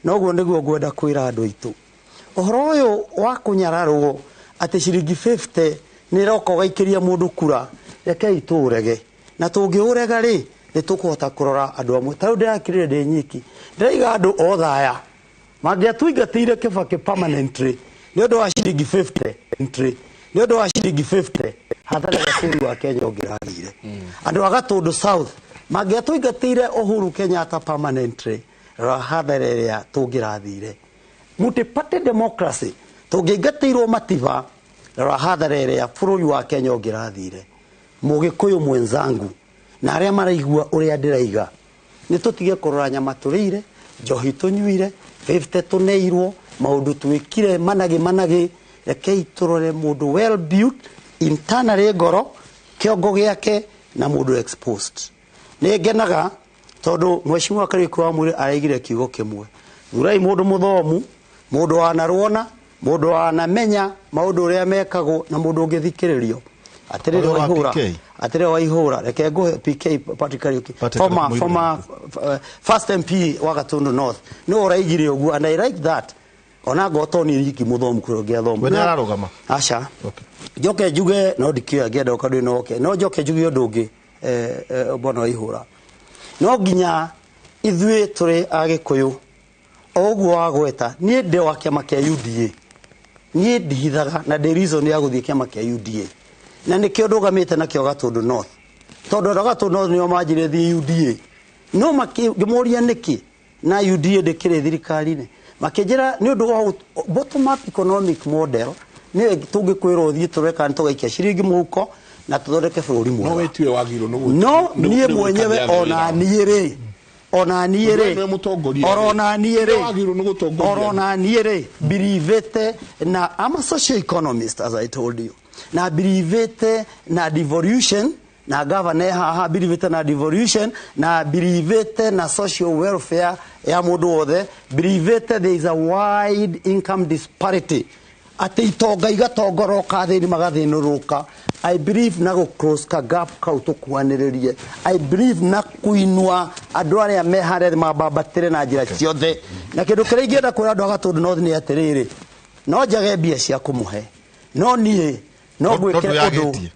Noguo nĩguo ngwenda kwĩra andũ aitũ. Ũhoro ũyũ wa kũnyararwo atĩ ciringi 50 nĩ ĩroka ũgaikĩria mũndũ kura, rekei tũũrege. Na tũngĩũrega rĩ, nĩ tũkũhota kũrora andũ amwe. Ta rĩu ndĩrakirire ndĩ nyiki, ndĩraiga andũ othe aya mangĩatũingatĩire Kĩbakĩ permanently nĩ ũndũ wa ciringi 50, nĩ ũndũ wa ciringi 50, hathara ĩrĩa bũrũri wa Kenya ũngĩrathire. Andũ a Gatũndũ South mangĩatũingatĩire Uhuru Kenyatta permanently, rora hathara ĩrĩa tũngĩrathire. Multi-party democracy, tũngĩingatĩirwo Matiba, rora hathara ĩrĩa bũrũri wa Kenya ũngĩrathire. Mũgĩkũyũ mwenzangu na arĩa maraigua ũrĩa ndĩraiga, nĩ tũtige kũrora nyama tũrĩire, njohi tũnyuire, 50 tũneirwo, maũndũ twĩkire managĩ managĩ. Rekei tũrore mũndũ well built internally, ngoro, kĩongo gĩake na mũndũ exposed. Nĩ ngenaga tondũ Mheshimiwa Kariuki wa Mũirĩ araigire kiugo kĩmwe, thurai mũndũ mũthomu, mũndũ wanarwona, mũndũ wanamenya maũndũ ũrĩa mekagwo na mũndũ ũngĩthikĩrĩrio. Atĩrĩrĩ Ũrĩa wa Waihũra, PK? Atĩrĩrĩ Waihũra, reke ngũhe PK Patrick Kariuki, Patrick former, Kariuki. former first MP wa Gatundu North, nĩwe ũraigire ũguo, and I like that. Ona ngoto niĩ nyiki mũthomu kũrĩa ũngĩathoma. We nĩararũgama? Aca. Okay. Njoke njuge no ndikĩoya ngĩenda ũka ndwĩ noke, no njoke njuge ũndũ ũngĩ, bwana Waihũra, no nginya ithuĩ tũrĩ Agĩkũyũ o ũguo wagweta, niĩ ndĩ wa kĩama kĩa UDA, niĩ ndihithaga na ndĩ reason ya gũthiĩ kĩama kĩa UDA, na nĩkĩo ndũgamĩte nakĩo Gatũndũ North, tondũ andũ a Gatũndũ North nĩo manjĩrire thiĩ UDA, no ngĩmoria nĩkĩ na UDA ndĩkĩrĩ thirikari-inĩ, makĩnjĩra nĩ ũndũ wa bottom up economic model nĩyo tũngĩkwĩrwo ũthiĩ tũrore kana tũgaikia ciringi mũhuko na tũthondeke bũrũri No mwega. we tiwe wagĩrĩirwo nĩ No nĩ- niĩ nĩ mwenyewe gwĩka ona wĩra. niĩ rĩ, ona niĩ Ũndũ rĩ, nĩwe mũtongoria oro rĩ. ona niĩ rĩ, Nĩwe wagĩrĩirwo nĩ gũtongoria. oro ona niĩ rĩ, believĩte na I'm a social economist as I told you, na believĩte na devolution, na governor haha believĩte na devolution, na believĩte na social welfare ya mũndũ wothe, believĩte there is a wide income disparity, atĩ itonga igatongoroka, athĩni magathĩnũrũka. I believe na gũ close ka gap kau tũkuhanĩrĩrie. I believe na kuinua andũ arĩa me harĩa mambambatĩre na njĩra ciothe. Na kĩndũ kĩrĩa ingĩenda kwĩra andũ a Gatũndũ North nĩ atĩrĩrĩ, no njage mbia cia kũmũhe, no niĩ no No- no ngwĩkĩre ũndũ. ndwĩyagĩtie.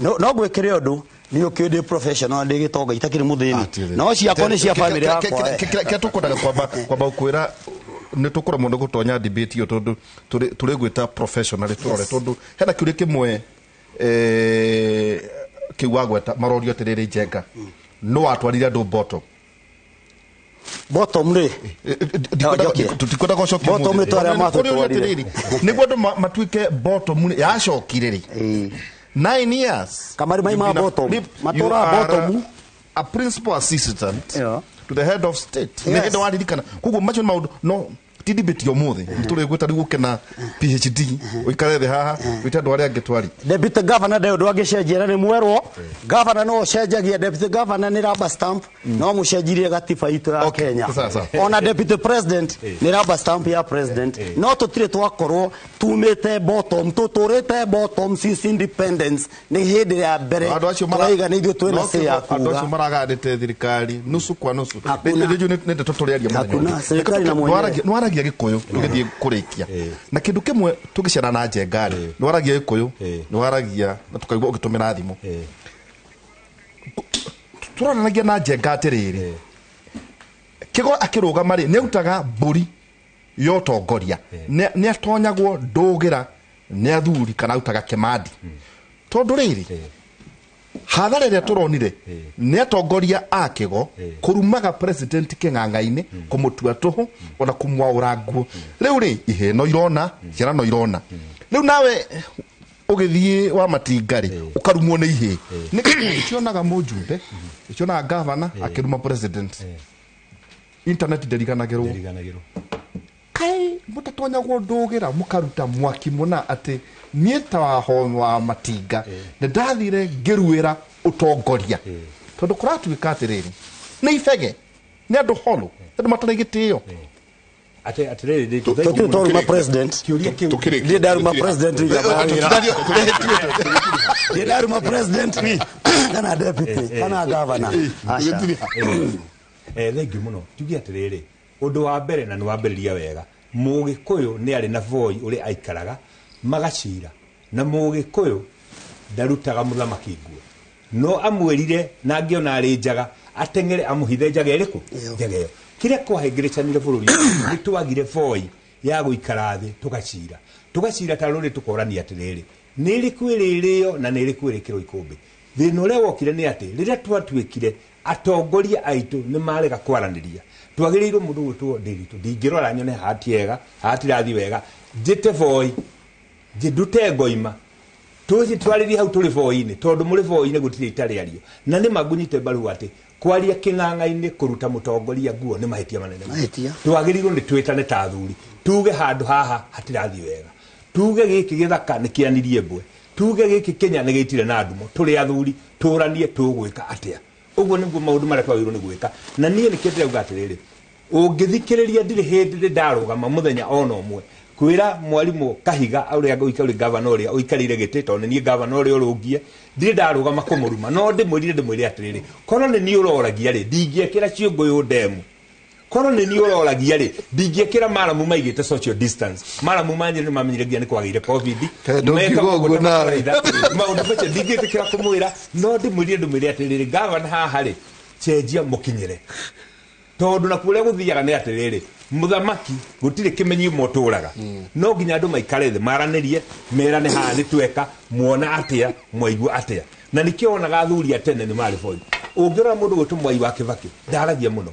No ngwĩkĩre ũndũ, niĩ ũkĩũĩ ndĩ professional, ndĩ gĩtonga itakĩrĩ mũthĩni, no ciakwa nĩ cia family yakwa. Kĩrĩa tũkwendaga kwamba gũkwĩra, nĩ tũkũremwo nĩ gũtonya debate ĩyo tondũ tũrĩ gwĩta professional tũrore, tondũ hena kĩũria kĩmwe, kĩu wagweta marorio atĩrĩrĩ, Njenga, no watwarire andũ bottom. Bottom rĩ? Njokie. Tutikwenda gũcokia. Bottom nĩ twarĩa matũtwarire. Nĩguo andũ matuĩke bottom rĩ, yacokire rĩ 9 years. Kamari maima You've been bottom. You Matũraga are bottom. a principal assistant Yeah. to the head of state. Nĩ hĩndĩ waririkana koguo macio nĩ maũndũ, no ti debate ya ũmũthĩ. Tũrĩ gwĩta rĩu ũke na PhD ũikare thĩ haha wĩte andũ arĩa angĩ twari. Deputy governor ndĩ ũndũ angĩcenjia, na nĩ mwerwo governor no ũcenjagia deputy governor nĩ rubber stamp, no mũcenjirie gatiba itũ ya Okay, Kenya. sawa, sawa. Ona deputy president nĩ rubber stamp ya president, no tũtirĩ twakorwo tumĩte bottom, tũtũrĩte bottom since independence. Nĩ hĩndĩ ya mbere Andũ acio tũraiga nĩ ithuĩ twĩna no say ya andũ acio kuga. maraganĩte thirikari nusu kwa nusu. Hakuna. Rĩu nĩ ndeto tũrĩaria mũthenya Hakuna, ũngĩ. serikali na mwenyewe. Nĩwaragia Gĩkũyũ tũgĩthiĩ kũrĩkia na kĩndũ kĩmwe tũgĩcera na Njenga rĩ, nĩwaragia Gĩkũyũ, nĩwaragia na tũkaigua ũgĩtũmĩra thimũ. Tũronanagia na Njenga atĩrĩrĩ, Kĩgo akĩrũgama rĩ, nĩarutaga mbũri ya ũtongoria, nĩ atonyagwo ndũgĩra nĩ athuri kana arutaga kĩmandi, tondũ rĩrĩ hathara ĩrĩa tũronire nĩ atongoria a Kĩgo kũrumaga president kĩng'ang'a-inĩ, kũmũtua tũhũ ona kũmwaũra nguo. Rĩu rĩ ihĩ no irona, ciana no irona. Rĩu nawe ũgĩthiĩ wa matinga rĩ, ũkarumwo nĩ ihĩ nĩ cionaga mũjumbe, cionaga gavana akĩruma president. Internet ndĩriganagĩrwo. Ndĩriganagĩrwo. Kaĩ mũtatonyagwo ndũgĩra mũkaruta mwaki mũna atĩ niĩ ta wa wa matinga nĩ ndathire ngĩruĩra ũtongoria, tondũ kũratuĩka atĩrĩrĩ, nĩ ibege, nĩ andũ holũ, andũ matarĩ gĩtĩo. Atĩrĩrĩ, Tũtirĩ twaruma president. Kĩũria kĩu Tũkĩrĩkia. Ndiĩ ndaruma president njamba ya wĩra. Ndiĩ ndaruma president kana deputy kana governor. Aca. Thengiũ mũno. Tuge atĩrĩrĩ, Ũndũ wa mbere na nĩ wambĩrĩria wega, Mũgĩkũyũ nĩ arĩ na voi ũrĩa aikaraga magacira, na Mũgĩkũyũ ndarutaga mũthamaki nguo, no amwĩrire na angĩona arĩ njaga ateng'ere amũhithe njaga ĩrĩkũ? Njaga ĩyo. Kĩrĩa kwahĩngĩrĩcanire bũrũri nĩ twagire voi ya gũikara thĩ tũgacira, tũgacira ta rũrĩ, tũkorania atĩrĩrĩ, nĩ ĩrĩkũ ĩrĩrĩo na nĩ ĩrĩkũ ĩrĩkĩrwo ikũmbĩ. Thĩna ũrĩa wokire nĩ atĩ rĩrĩa twatuĩkire atongoria aitũ nĩ marega kwaranĩria, twagĩrĩirwo mũndũ gwĩtwo Ndiritu, ndingĩrora nyone hati ega hatirathiĩ wega, njĩte voi ndute ngoima tũci twarĩrie hau tũrĩ voi-inĩ, tondũ mũrĩ voi-inĩ gũtirĩ itarĩ ario. Na nĩ mangunyite mbaru atĩ kwaria kĩng'ang'a-inĩ kũruta mũtongoria nguo nĩ mahĩtia manene mũno. Mahĩtia. Twagĩrĩirwo nĩ twĩtane ta athuri, tuge handũ haha hatirathiĩ wega, tuge gĩkĩ gĩthaka nĩ kĩanirie mbwe, tuge gĩkĩ Kenya nĩ gĩitire na ndumo, tũrĩ athuri tũranie tũgwĩka atĩa. Ũguo nĩguo maũndũ marĩa twagĩrĩirwo nĩ gwĩka. Na niĩ nĩkĩo ndĩrauga atĩrĩrĩ, ũngĩthikĩrĩria ndirĩ hĩndĩ ndĩ ndarũgama mũthenya ona ũmwe kwĩra mwarimũ Kahiga ũrĩa ũikarĩ gavana ũrĩa ũikarĩire gĩtĩ, tondũ nĩ niĩ gavana ũrĩa ũrũngie, ndirĩ ndarũgama kũmũruma, no ndĩmwĩrire atĩrĩrĩ, korwo nĩ niĩ ũroragia rĩ, ndingĩekĩra ciũngũyũ ndemu, korwo nĩ niĩ ũroragia rĩ, ndingĩekĩra maramu maigĩte social distance. Maramu ma Nyĩrĩ nĩ mamenyire nginya nĩ kwagĩire COVID. Kaĩ ndũngiuga Meka ũguo ũguo nawe. na maũndũ macio ndingĩtĩkĩra kũmwĩra, no ndĩmwĩrire atĩrĩrĩ, gavana haha rĩ, cenjia mũkinyĩre, tondũ na kũrĩa gũthiaga nĩ atĩrĩrĩ, mũthamaki gũtirĩ kĩmenyi motũraga, no nginya andũ maikare thĩ maranĩrie, merane haha nĩ tweka, muona atĩa, mwaigua atĩa. Na nĩkĩo wonaga athuri a tene nĩ marĩ boi. Ũngĩrora mũndũ gwĩtwo Mwai wa Kĩbakĩ ndaragia mũno,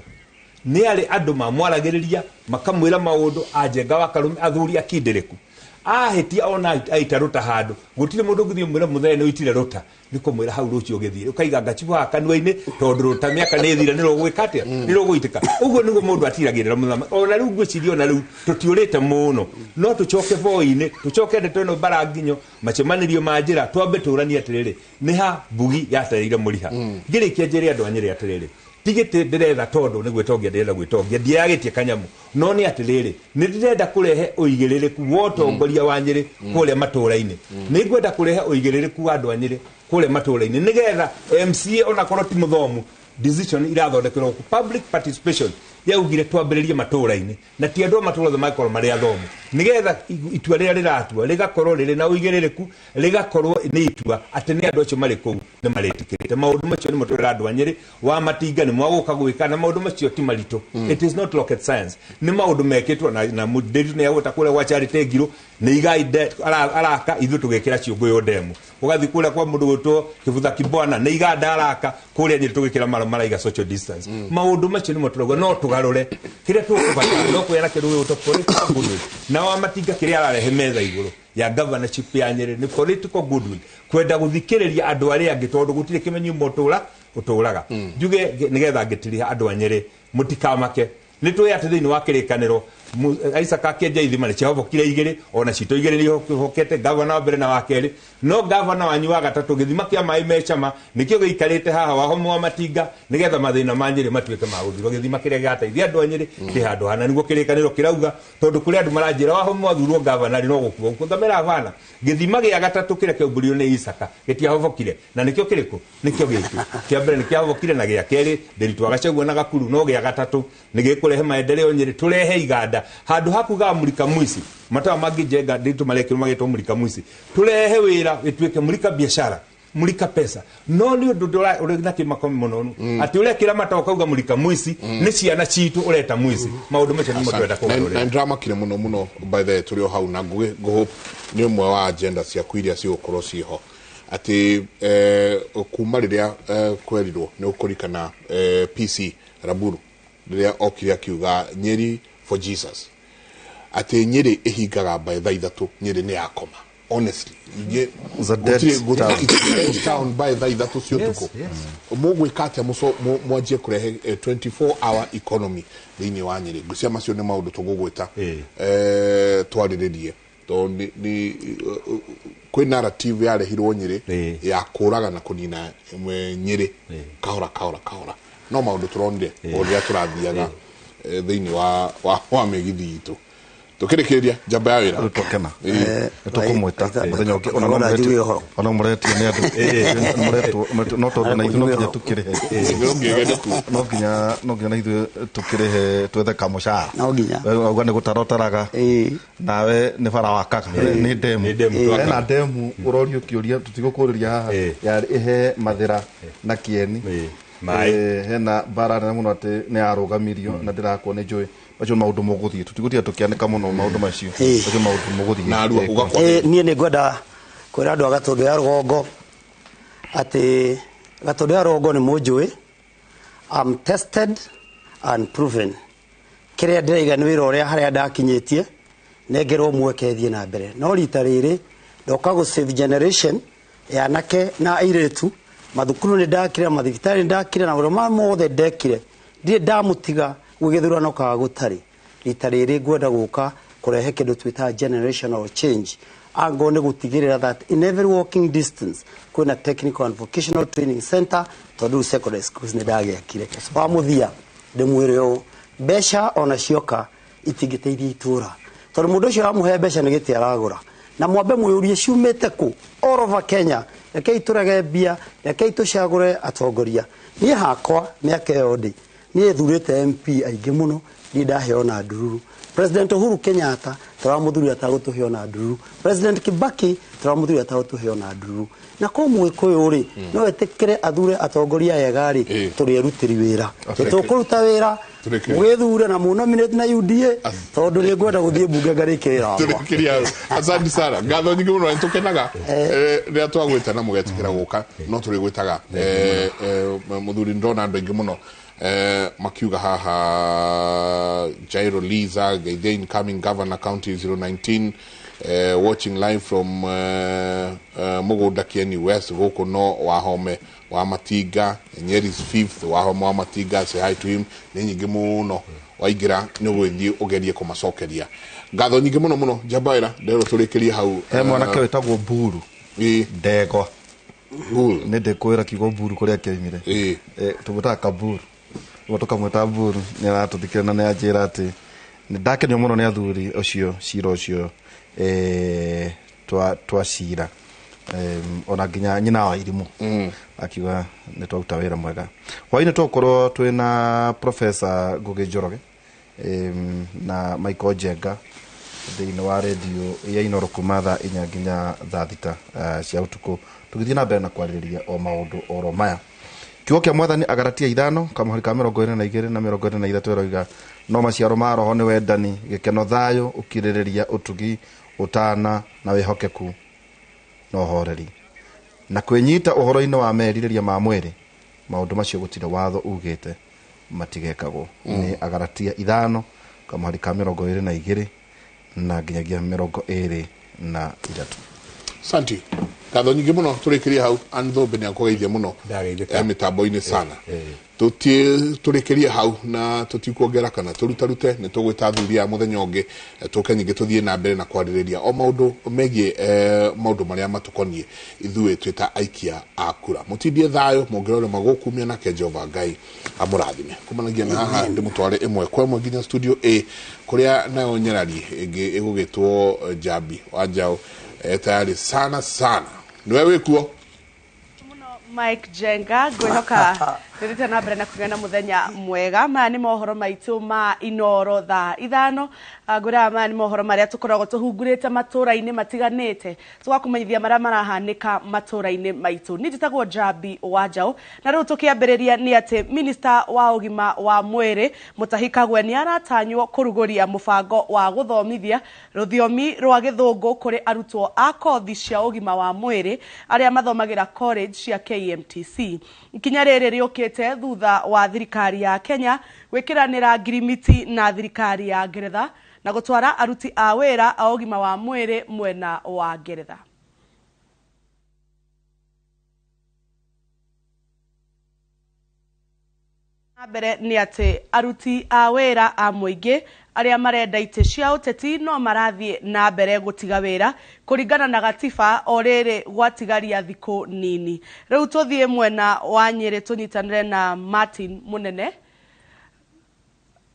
nĩ arĩ andũ mamwaragĩrĩria makamwĩra maũndũ, anjenga wa Karũme, athuri akindĩrĩku, ahĩtia ona aita rũta handũ, gũtirĩ mũndũ ũngĩthiĩ mwĩre mũthee nĩ ũitire rũta, nĩ kũmwĩra hau rũciũ ũgĩthiĩ ũkaiga ngacibu haha kanua-inĩ, tondũ rũta mĩaka nĩ ĩthire, nĩ rũgwĩka atĩa, nĩ rũgũitĩka. Ũguo nĩguo mũndũ atiragĩrĩra mũthamaki. Ona rĩu ngwĩciria ona rĩu tũtiũrĩte mũno, no tũcoke voi-inĩ, tũcoke ndeto ĩno mbaranginyo, macemanĩrio ma njĩra, twambe tũranie atĩrĩrĩ, nĩ ha mbugi yatereire mũriha. Ngĩrĩkia njĩre andũ a Nyĩrĩ atĩrĩrĩ, ti gĩtĩ ndĩretha tondũ nĩ gwĩtongia ndĩrenda gwĩtongia, ndiagĩtie kanyamu, no nĩ atĩrĩrĩ, nĩ ndĩrenda kũrehe ũigĩrĩrĩku wa ũtongoria wa Nyĩrĩ kũrĩa matũũra-inĩ. Nĩ ngwenda kũrehe ũigĩrĩrĩku wa andũ a Nyĩrĩ kũrĩa matũũra-inĩ, nĩgetha MCA onakorwo ti mũthomu, decision irathondekerwo ku public participation yaugire twambĩrĩrie matũũra-inĩ, na ti andũ a matũũra othe mangĩkorwo marĩ athomu, nĩgetha itua rĩrĩa rĩratua rĩgakorwo rĩrĩ na ũigĩrĩrĩku, rĩgakorwo nĩ itua atĩ nĩ andũ acio marĩ kũu nĩ marĩtĩkĩrĩte. Maũndũ macio nĩmo twĩra andũ a Nyĩrĩ wa matinga nĩ mwagũka gwĩka, na maũndũ macio ti maritũ. It is not rocket science, nĩ maũndũ mekĩtwo na Ndiritu nĩ agwĩta kũrĩa gwa Charity Ngiru nĩ igai araka, ithuĩ tũgĩkĩra ciũngũyũ ndemu, ũgathiĩ kũrĩa kwa mũndũ gwĩtwo Kĩbutha Kibwana nĩ iganda araka, kũrĩa Nyĩrĩ tũgĩkĩra maraiga social distance. Maũndũ macio nĩmo tũrauga no tũgarũre. Kĩrĩa tũkũbatara no kũgĩa na kĩndũ gĩgwĩtwo political goodwill, na wa matinga kĩrĩa ararehe metha igũrũ ya governorship ya Nyĩrĩ nĩ political goodwill, kwenda gũthikĩrĩria andũ arĩa angĩ, tondũ gũtirĩ kĩmenyi ũmwe ũtũraga. Njuge nĩgetha ngĩtiriha andũ a Nyĩrĩ mũtikamake, nĩ tũĩ atĩ thĩinĩ wa kĩrĩkanĩro Isaac akĩenja ithima nĩ ciahobokire igĩrĩ, ona citũ igĩrĩ nĩ ihobokete, gavana wa mbere na wa kerĩ, no gavana wanyu wa gatatũ gĩthima kĩa maĩ me cama nĩkĩo gĩikarĩte haha wahomo wa matinga, nĩgetha mathĩna ma Nyĩrĩ matuĩke ma gũthirwo. Gĩthima kĩrĩa gĩgateithia andũ a Nyĩrĩ kĩ handũ hana, nĩguo kĩrĩkanĩro kĩrauga, tondũ kũrĩ andũ maranjĩra wahomo wathurwo gavana rĩ no gũkua gũkua, ngamera bana, gĩthima gĩa gatatũ kĩrĩa kĩaumbũrirwo nĩ Isaka gĩtiahobokire, na nĩkĩo kĩrĩkũ? Nĩkĩo gĩkĩ kĩa mbere nĩkĩahobokire, na gĩa kerĩ Ndiritu wa Gachagua na Gakuru, no gĩa gatatũ nĩ gĩkũrehe maendeleo Nyĩrĩ, tũrehe iganda handũ ha kuga Mulika Mwici, matawa mangĩ njenga Ndiritu marekĩrwo magetwo Mulika Mwici, tũrehe wĩra ĩtuĩke Mulika biashara, Mulika pesa. No nĩ ũndũ ũrĩ na kĩmako mũno atĩ ũrekĩra matawa ũkauga Mulika Mwici, nĩ ciana citũ ũreta mwici. Maũndũ macio nĩmo tũrenda kũgarũrĩra. Na nĩndĩramakire mũno mũno by the way tũrĩ o hau, na ngũhope nĩ ũmwe wa agenda ciaku iria cigũkorwo ciĩho, atĩ kuma rĩrĩa kwerirwo nĩ ũkũrikana PC Raburu rĩrĩa okire akiuga Nyeri for Jesus, atĩ Nyeri ĩhingaga by thaa 3, Nyeri nĩ yakoma. Honestly, It's a dead town. Gũtirĩ town by thaa 3 cia ũtukũ. Mũgwĩka atĩa mwanjie kũrehe 24 hour economy thĩinĩ wa Nyeri? Ngwĩciria macio nĩ maũndũ tũgũgwĩta, twarĩrĩrie, tondũ nĩ kwĩ narrative yarehirwo Nyeri ya kũraga na kũnina Nyeri kahora kahora kahora, no maũndũ tũronire o rĩrĩa tũrathiaga thĩinĩ wa mĩgithi itũ. Tukirikiria njamba ya wira. Rĩu twakena. Ĩĩ. Nĩtũkũmwĩta mũthenya ũngĩ ona no Ona njigue mũretio- ũhoro. ona mũretio nĩ andũ. Mũretwo no tondũ na ithuĩ no nginya tũkĩrĩhe. Nĩ ũngĩgereku. No nginya na ithuĩ tũkĩrĩhe twethe kamũcara. No nginya. We auga nĩ gũtara ũtaraga. Ĩĩ. Nawe nĩ bara wakaga. Nĩ ndemu. Nĩ ndemu twakaga. Hena ndemu ũrorio kĩũria tũtigũkũrĩria haha. Ĩĩ. Yarĩ ĩhe Mathĩra na Kĩeni. Ĩĩ. Maĩ. Hena mbara nene mũno atĩ nĩ yarũgamirio na ndĩrakwo nĩ njũĩ. Macio nĩ maũndũ mũgũthiĩ tũtigũtinda tũkĩanĩka mũno maũndũ macio. Ĩĩ. Macio nĩ maũndũ mũgũthiĩ. Na arua uga kwa. Niĩ nĩ ngwenda kwĩra andũ a Gatũndũ ya Rũgongo atĩ Gatũndũ ya Rũgongo nĩ mũnjũĩ. I'm tested and proven. Kĩrĩa ndĩraiga nĩ wĩra ũrĩa harĩa ndakinyĩtie nengerwo mweke thiĩ na mbere, no rita rĩrĩ ndoka gũ save generation ya anake na airĩtu. Mathukuru nĩ ndakire, mathibitarĩ nĩ ndakire, na maũndũ maya mothe ndekire ndirĩ ndamũtiga gwĩ gĩthurano kana gũtarĩ. Rita rĩrĩ ngwenda gũka kũrehe kĩndũ twĩtaga generational change, ango nĩ gũtigĩrĩra that in every walking distance kwĩna technical and vocational training center, tondũ rĩu secondary schools nĩ ndagĩakire. Wa mũthia ndĩmwĩre ũũ, mbeca ona cioka itingĩteithia itũra, tondũ mũndũ ũcio amũhe mbeca nĩ gĩtĩ aragũra. Na mwambe mwĩũrie ciumĩte kũ all over Kenya. Rekei tũrege mbia, rekei tũcagũre atongoria. Niĩ hakwa mĩaka ĩyo ndĩ niĩ thurĩte MP aingĩ mũno, niĩ ndaheo na ndururu. President Uhuru Kenyatta tũramũthurire atagũtũhe ona ndururu. President Kibaki tũramũthurire atagũtũhe ona ndururu. Na ko mũgĩkũyũ rĩ, no etĩkĩre athure atongoria ega rĩ, tũrĩ erutĩri wĩra, tũkũruta wĩra. Tũrĩkĩrie. Mwĩthure na mũnominate na UDA, tondũ nĩ ngwenda gũthiĩ mbunge ngarĩkie wĩra wakwa. Tũrĩkĩria. Asante sana, ngatho nyingĩ mũno. Nĩ tũkenaga rĩrĩa twagwĩta na mũgetĩkĩra gũka, no tũrĩgwĩtaga. Mũthuri, ndona andũ aingĩ mũno makiuga haha Jairo Liza Geithia, incoming governor county 019, watching live from Mũgũnda Kieni West gũkũ, no Wahome wa Matinga Nyeri's fifth Wahome wa Matinga, say hi to him. Nĩ nyingĩ mũno, waingĩra nĩ ũgũgĩthiĩ ũgerie kũmacokeria. Ngatho nyingĩ mũno mũno, njamba wĩra nderwo tũrĩkĩrie hau. He mwanake wĩtagwo Mburu Ndegwa. Mburu. Nĩ ndĩkwĩra kiugo Mburu kũrĩa kĩoimire. Tũmwĩtaga Kaburu, ũguo tũkamwĩta Mburu. Nĩ aratũthikĩrĩria na nĩ anjĩra atĩ nĩ ndakenio mũno nĩ athuri ũcio cira ũcio twa cira ona nginya nyina wa irimũ akiuga nĩ twaruta wĩra mwega. Hwainĩ tũgũkorwo twĩna Professor Ngũgĩ Njoroge na Michael Njenga thĩinĩ wa redio ya Inoro kuma thaa 4 nginya thaa 6 cia ũtukũ, tũgĩthiĩ na mbere na kwarĩrĩria o maũndũ oro maya. Kiugo kĩa Mwathani, Agaratia 5 kamũhari ka 22 na 23 ĩroiga, no maciaro ma Roho nĩ wendani, gĩkeno, thayũ, ũkirĩrĩria, ũtugi, ũtana na wĩhokeku na ũhoreri na kwĩnyita ũhoro-inĩ wa merirĩria ma mwĩrĩ. Maũndũ macio gũtirĩ watho ugĩte matigekagwo. Nĩ Agaratia 5 kamũhari ka 22 na nginyagia 23. Santi, ngatho nyingĩ mũno, tũrĩkĩrie hau. Anthũmbĩ nĩ akũgeithia mũno. Ndageithĩka. Mĩtambo-inĩ sana. Tũrĩkĩrie hau na tũtikuongera kana tũrutarute. Nĩ tũgwĩta athuri a mũthenya ũngĩ, tũke nyingĩ tũthiĩ na mbere na kwarĩrĩria o maũndũ megiĩ maũndũ marĩa matũkoniĩ ithuĩ twĩ ta aikia a kura. Mũtindie thayũ, mũngĩrore magũkumia nake Jehova Ngai amũrathime. Kumanagia na haha ndĩmũtware ĩmwe kwa ĩmwe nginya studio A kũrĩa nayo nyerari ĩngĩ ĩgũgĩtwo Njambi wa Njaũ, tayari sana sana niwe wĩkuo. Mike Jenga, ngwihoka ndĩrĩte na mbere na kũgĩa na mũthenya mwega. Maya nĩ mohoro maitũ ma Inoro thaa 5. Ngwĩraga maya nĩ mohoro marĩa tũkoragwo tũhungurĩte matũra-inĩ matiganĩte, tũgakũmenyithia marĩa marahanĩka matũra-inĩ maitũ. Niĩ njĩtagwo Njambi wa Njaũ, na rĩu tũkĩambĩrĩria nĩ atĩ minista wa ũgima wa mwĩrĩ Mutahi Kagwe nĩ aratanywo kũrugũria mũbango wa gũthomithia rũthiomi rwa gĩthũngũ kũrĩ arutwo a kothi cia ũgima wa mwĩrĩ arĩa mathomagĩra college cia KMTC. Ikinya rĩrĩ rĩũkĩte thutha wa thirikari ya Kenya gwĩkĩranĩra ngirimiti na thirikari ya Ngeretha na gũtwara aruti a wĩra a ũgima wa mwĩrĩ mwena wa Ngeretha. Na mbere nĩ atĩ aruti a wĩra a mũingĩ arĩa marenda itĩ cia ũteti no marathiĩ na mbere gũtiga wĩra kũringana na gatiba o rĩrĩ gwatigaria thikũ nini. Rĩu tũthiĩ mwena wa Nyĩrĩ tũnyitanĩre na Martin Mũnene.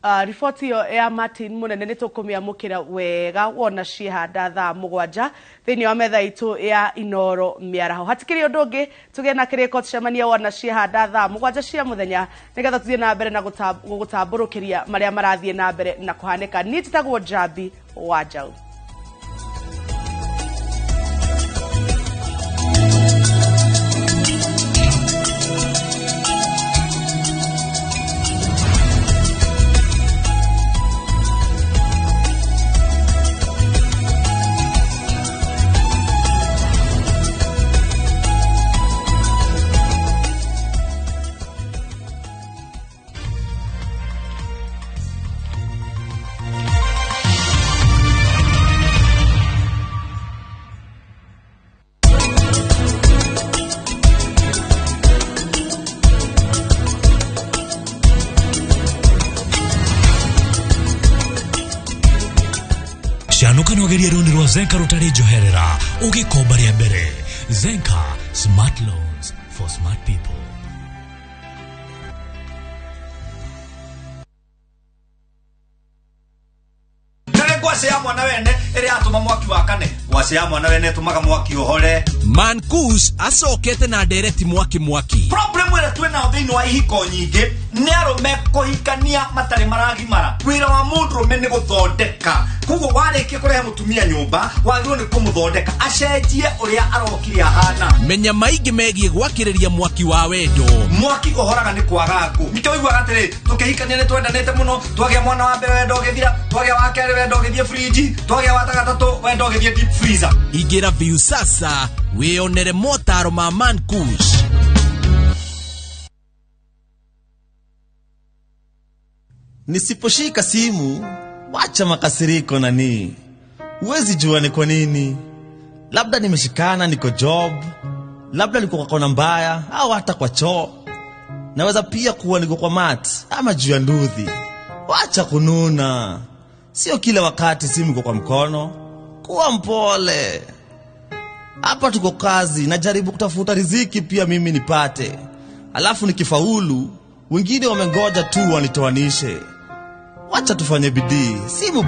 Riboti ĩyo ya Martin Munene nĩ tũkũmĩamũkĩra wega wona ciehanda thaa 7 thĩinĩ wa metha itũ ya Inoro mĩaraho. Hatikĩrĩ ũndũ ũngĩ, tũgĩe na kĩrĩko, tũcemanie wona ciehanda thaa 7 cia mũthenya nĩgetha tũthiĩ na mbere na gũgũtambũrũkĩria marĩa marathiĩ na mbere na kũhanĩka. Niĩ njĩtagwo Njambi wa Njaũ. Canuka nogeria rũni rwa Zenka rũtarĩ njoherera ũgĩkomba rĩa mbere. Zenka, smart loans for smart people. Nĩ ngwacĩ ya mwana wene ĩrĩa yatũma mwaki wakane. Ngwacĩ ya mwana wene ĩtũmaga mwaki ũhore. Mankush acokete na ndereti mwaki mwaki. Problem ĩrĩa twĩ nayo thĩinĩ wa ihiko nyingĩ nĩ arũme kũhikania matarĩ maragimara. Wĩra wa mũndũrũme nĩ gũthondeka. Koguo warĩkia kũrehe mũtumia nyũmba wagĩrĩirwo nĩ kũmũthondeka acenjie ũrĩa arokire ahana. Menya maingĩ megiĩ gwakĩrĩria mwaki wa wendo. Mwaki ũhoraga nĩ kwaga ngũ. Nĩkĩo ũiguaga atĩrĩ, tũkĩhikania nĩ twendanĩte mũno, twagĩa mwana wa mbere wendo ũgĩthira, twagĩa wa kerĩ wendo ũgĩthiĩ fridge, twagĩa wa gatatũ wendo ũgĩthiĩ deep freezer. Ingĩra Viusasa wĩyonere motaro ma Mankush. Nisiposhika simu, wacha makasiriko nani. Huwezi jua ni kwa nini. Labda nimeshikana niko job, labda niko kwa kona mbaya au hata kwa choo. Naweza pia kuwa niko kwa mat ama juu ya nduthi. Wacha kununa. Sio kila wakati simu iko kwa mkono. Kuwa mpole. Hapa tuko kazi, najaribu kutafuta riziki pia mimi nipate. Alafu nikifaulu, wengine wamengoja tu wanitoanishe. Wacha tufanye bidii. Simu